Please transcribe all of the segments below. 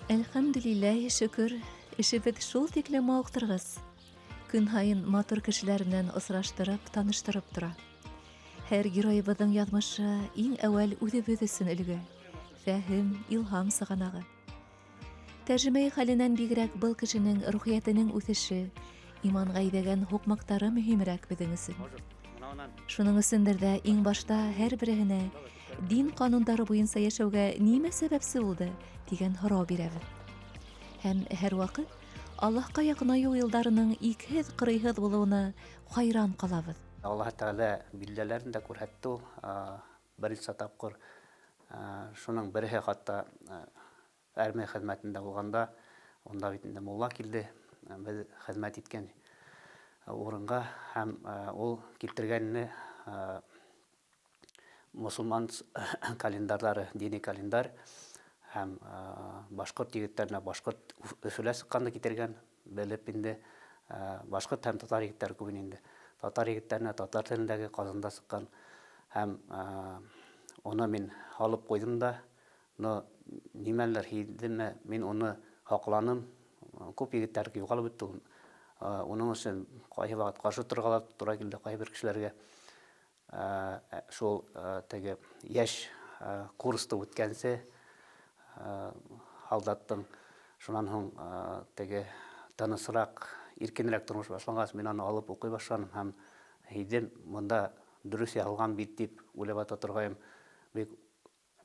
Әлхәмдүлилләһи шөкөр, эшебеҙ шул тиклем мауыҡтырғыс. Көн һайын матур кешеләр менән осраштырып, таныштырып тора. Һәр героебыҙҙың яҙмышы иң әүәл үҙебеҙ өсөн өлгө, фәһем, илһам сығанағы. Тәржемәи хәленән бигерәк был кешенең рухиәтенең үҫеше, иманға әйҙәгән һуҡмаҡтары мөһимерәк беҙҙең өсөн. Шуның өсөндөр ҙә иң башта һәр береһенә дин ҡанундары буйынса йәшәүгә нимә сәбәпсе булды тигән һорау бирәбеҙ. Һәм һәр ваҡыт Аллаһҡа яҡынайыу юлдарының икһеҙ ҡырыйһыҙ булыуына хайран ҡалабыҙ. Аллаһ Тәғәлә билдәләрен дә күрһәтте ул беренсе тапҡыр. Шуның береһе хатта армия хеҙмәтендә булғанда, унда бит инде мулла килде, беҙ хеҙмәт иткән урынға, һәм ул килтергәнне мосолман календарҙары, дини календарь һәм башҡорт егеттәренә башҡорт Өфөлә сыҡҡанды китергән, белеп инде, башҡорт һәм татар егеттәре күп ине инде. Татар егеттәренә татар телендәге Ҡазанда сыҡҡан һәм уны мин алып ҡуйҙым да, но нимәлер һиҙҙемме, мин уны һаҡланым. Күп егеттәрҙеке юғалып бөттө ул. Уның өсөн ҡайһы ваҡыт ҡаршы торорға ла тура килде ҡайһы бер кешеләргә. Шул теге йәш курсты үткәнсе һалдаттың, шунан һуң теге тынысыраҡ, иркенерәк тормош башланғас, мин аны алып уҡый башланым һәм һиҙҙем, бында дөрөҫ яҙылған бит дип уйлап ята торғайым. Бик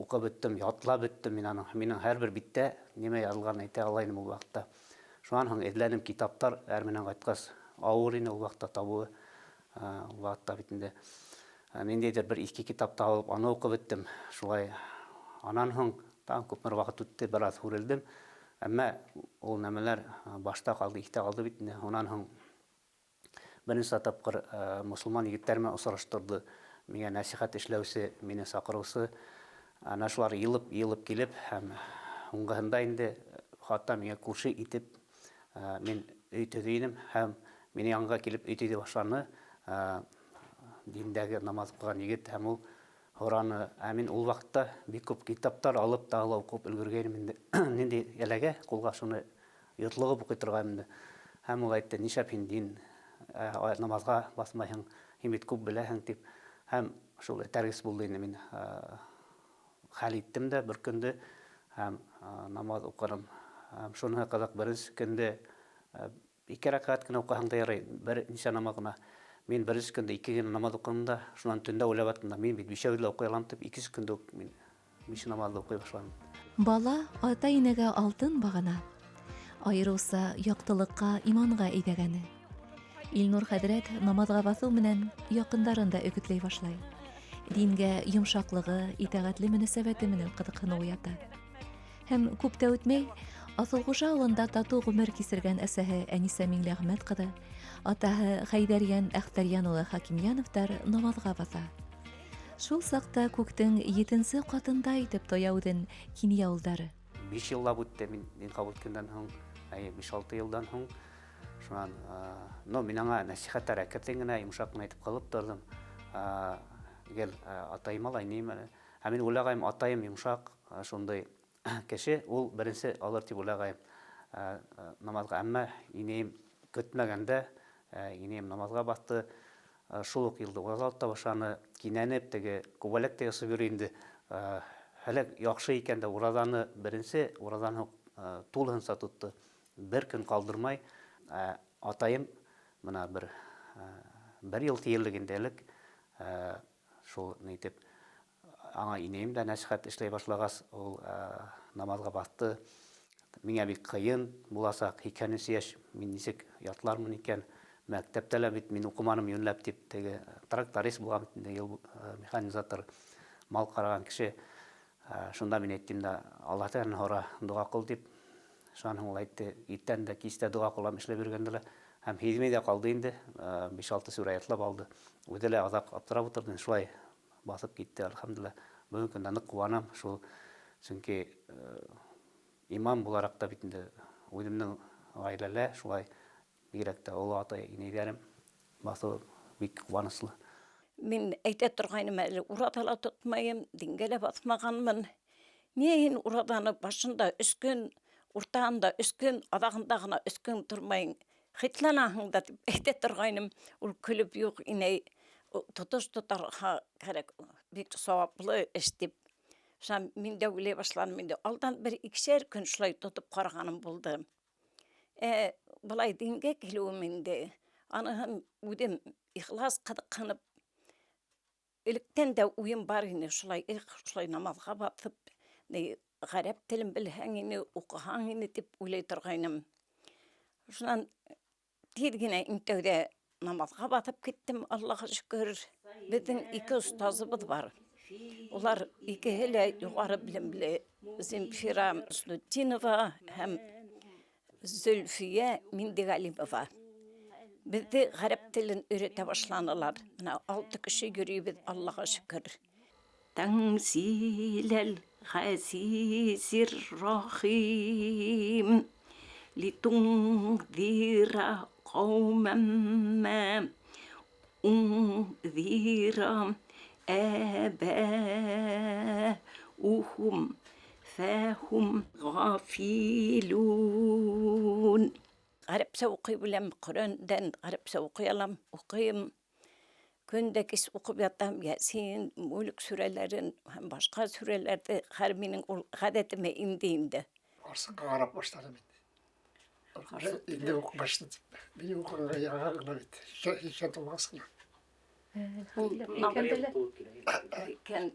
уҡып бөттөм, ятлап бөттөм мин аны. Минең һәр бер биттә нимә яҙылғанын әйтә ала инем ул ваҡытта. Шунан һуң эҙләнем китаптар, әрменән ҡайтҡас, ауыр ине ул ваҡытта табыуы. Ул ваҡытта бит инде ниндәйҙер бер иҫке китап табып, аны уҡып бөттөм. Шулай анан һуң тағы күпмер ваҡыт үтте, бер аҙ һүрелдем. Әммә ул нәмәләр башта ҡалды, иҫтә ҡалды бит инде. Унан һуң беренсе тапҡыр мосолман егеттәр менән осраштырҙы. Миңә нәсихәт эшләүсе, мине саҡырыусы. Ана шулар йылып-йылып килеп һәм һуңғыһында инде хатта миңә күрше итеп мин өй төҙөй инем һәм минең янға килеп өй төҙөй башланы. Диндәге намаҙ уҡыған егет һәм ул һораны. Ә мин ул ваҡытта бик күп китаптар алып тағы ла уҡып өлгөргәйнем инде. Ниндәй эләгә ҡулға, шуны йотлоғоп уҡый торғайным инде. Һәм ул әйтте: "Нишләп һин дин намаҙға баҫмайһың, һин бит күп беләһең", – тип. Һәм шул этәргес булды инде, мин хәл иттем дә бер көндө һәм намаҙ уҡыным. Һәм шуныһы ҡыҙыҡ, беренсе көндө ике рәкәғәт кенә уҡыһаң да ярай, бер нисә намаҙ ғына. Мин беренсе көндө ике генә намаҙ уҡыным да, шунан төндә уйлап яттым да, мин бит бишәүҙе лә уҡый алам тип, икенсе көндө үк мин биш намаҙҙы уҡый башланым. Бала ата-инәгә алтын бағана. Айырыуса яҡтылыҡҡа, иманға әйҙәгәне. Илнур хәҙрәт намаҙға баҫыу менән яҡындарын да өгөтләй башлай. Дингә йомшаҡлығы, итәғәтле мөнәсәбәте менән ҡыҙыҡһыныу уята. Һәм күп тә үтмәй, Аҫылғужа ауылында татыу ғүмер кисергән әсәһе Әнисә Миңлеәхмәт ҡыҙы, атаһы Хәйҙәрйән Әхтәрйән улы Хакимйәновтар намаҙға баҫа. Шул саҡта күктең етенсе ҡатында итеп тоя үҙен Кинйә улдары. 5 йыллап үтте мин дин ҡабул иткәндән һуң, әйе, 5-6 йылдан һуң. Шунан, но мин аңа нәсихәттәр әкрен генә, йомшаҡ ҡына итеп ҡылып торҙом. Гел атайыма ла, инәйемә лә. Ә мин уйлағайым, атайым йомшаҡ, шундай кеше, ул беренсе алыр тип уйлағайым намаҙға. Әммә инәйем көтмәгәндә, инәйем намаҙға баҫты. Шул уҡ йылда ураҙа тота башланы, кинәнеп, теге күбәләк тә осоп йөрөй инде. Һәләк яҡшы икән дә ураҙаны, беренсе ураҙаны тулыһынса тотто. Бер көн ҡалдырмай. Атайым бына бер йыл тиерлек инде элек шул нитеп аңа инәйем дә нәсихәт эшләй башлағас, ул намаҙға баҫты. Миңә бик ҡыйын буласаҡ, 80 йәш, мин нисек ятлармын икән? Мәктәптә лә бит мин уҡыманым йүнләп тип, теге тракторист булған бит инде, ел механизатор, мал ҡараған кеше. Шунда мин әйттем дә, Аллаһ Тәғәләнән һора, доға ҡыл тип. Шунан һуң ул әйтте, иртән дә, кис тә доға ҡылам эшләп йөрөгәндә лә. Һәм һиҙмәй ҙә ҡалды инде, биш-алты сүрә ятлап алды. Үҙе лә аҙаҡ аптырап ултырҙы, шулай баҫып китте, әлхәмдүлилләһ. Бөгөнгө көндә ныҡ ҡыуанам шул, сөнки имам булараҡ та бит инде үҙемдең ғаиләлә шулай, бигерәк тә оло атай инәйҙәрем баҫыуы бик ҡыуаныслы. Мин әйтә торғайным, әле ураҙа ла тотмайым, дингә лә баҫмағанмын. Ниңә һин ураҙаны башында 3 көн, Уртаһында өс көн, аҙағында ғына өс көн тормайың, хитланаһың да дип әйтә торғайным. Ул көлөп, юҡ, инәй, тотош тотарға кәрәк, бик сауаплы эш дип. Шунан мин дә уйлай башланым инде. Алдан бер икешәр көн шулай тотоп ҡарағаным булды. Ә былай дингә килеүем инде, аныһын үҙем ихлас ҡыҙыҡһынып, электән дә уйым бар ине, шулай, эх, шулай намаҙға баҫып, ни, ғәрәп телен белһәң ине, уҡыһаң ине тип уйлай торғайным. Шунан тиҙ генә иң тәүҙә намаҙға баҫып киттем, Аллаға шөкөр. Беҙҙең ике остазыбыҙ бар. Улар икеһе лә юғары белемле. Земфира Хөснетдинова һәм Зөлфиә Миндегалимова. Беҙҙе ғәрәп телен өйрәтә башланылар. Бына алты кеше йөрөйбөҙ, Аллаға шөкөр. Тәнзиләл ғәзизир рахим литуңдира ҡәүмән мә уңдира әбәухум фәһум ғафилун. Ғәрәпсә уҡый беләм, Ҡөрьәндән ғәрәпсә уҡый алам, уҡыйым. Көн дә кис уҡып ятам, Йәсин, Мүлек сүрәләрен һәм башҡа сүрәләрҙе, хәҙер минең ул ғәҙәтемә инде инде. Ҡарсыҡҡа ҡарап башланым инде. Инде уҡый башлады. Мин уҡығанға яңы ғына бит. Һикһән тулғас ҡына. Ул икән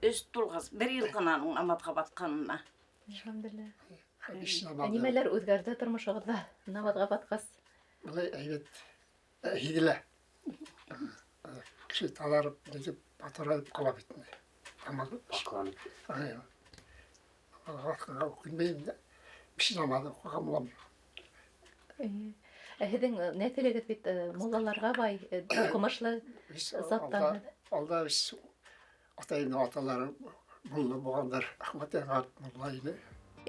өс тулғас, бер йыл ғына уның намаҙға баҫҡанына. Әлхәмдүлилләһ. Биш Ә намаҙ. нимәләр үҙгәрҙе тормошоғоҙҙа намаҙға баҫҡас? Былай әйбәт һиҙелә. Кеше таҙарып, нитеп, матурайып ҡала бит инде. Намаҙ. Аҡланып. Намаҙға баҫҡанға үкенмәйем дә. Биш намаҙ уҡыған булам. Эйе. Ә һеҙҙең нәҫелегеҙ бит муллаларға бай, уҡымышлы заттан. Алда беҙ атайымдың аталары мулла булғандар. Әхмәт ағай мулла ине.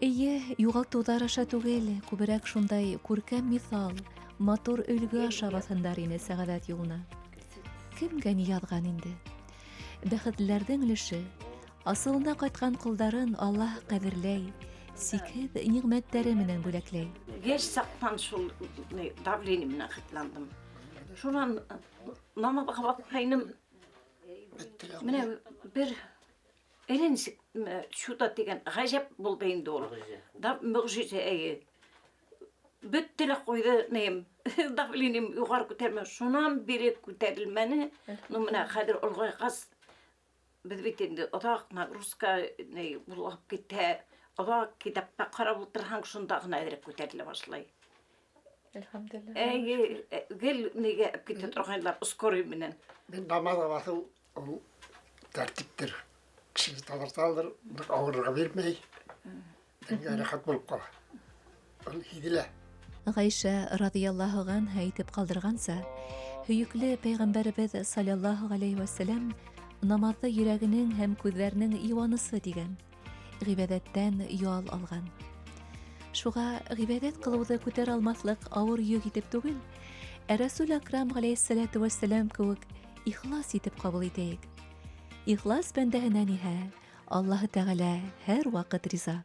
Эйе, юғалтыуҙар аша түгел, күберәк шундай күркәм миҫал, матур өлгө аша баҫһындар ине сәғәҙәт юлына. Кемгә ни яҙған инде? Бәхетлеләрҙең өлөшө, асылына ҡайтҡан ҡолдарын Аллаһ ҡәҙерләй, сикһеҙ ниғмәттәре менән бүләкләй. Йәш саҡтан шул давление менән хитландым. Шунан намаҙға баҫҡайным. Менә бер әллә нисек чудо тигән ғәжәп булды инде ул. Да, мөғжизә, эйе. Бөттө лә ҡуйҙы нем. Давлением юғары күтәрмә. Шунан бире күтәрелмәне. Ну, менә хәҙер олоғайғас, беҙ бит инде оҙаҡ нагрузка ни булып китә. Оҙаҡ китапта ҡарап ултырһаң, шунда ғына әҙерәк күтәрелә башлай. Әлхәмдүлилләһ. Эйе, гел нигә алып китә торғайнылар скорый менән. Мин намаҙға баҫыу ул тәртиптер. Кешене таҙарталыр, ныҡ ауырырға бирмәй. Тәнгә рәхәт булып ҡала. Ул һиҙелә. Ғәйшә радияллаһу анһа әйтеп ҡалдырғанса, һөйөклө пәйғәмбәребеҙ саллаллаһу ғәләйһи вәсәләм намаҙҙы йөрәгенең һәм күҙҙәренең йыуанысы тигән, ғибәҙәттән ял алған. Шуға ғибәҙәт ҡылыуҙы күтәрә алмаҫлыҡ ауыр йөк итеп түгел, ә Рәсүл Акрам ғәләйһиссәләтү вәссәләм кеүек ихлас итеп ҡабул итәйек. Ихлас бәндәһенән иһә Аллаһы Тәғәлә һәр ваҡыт риза.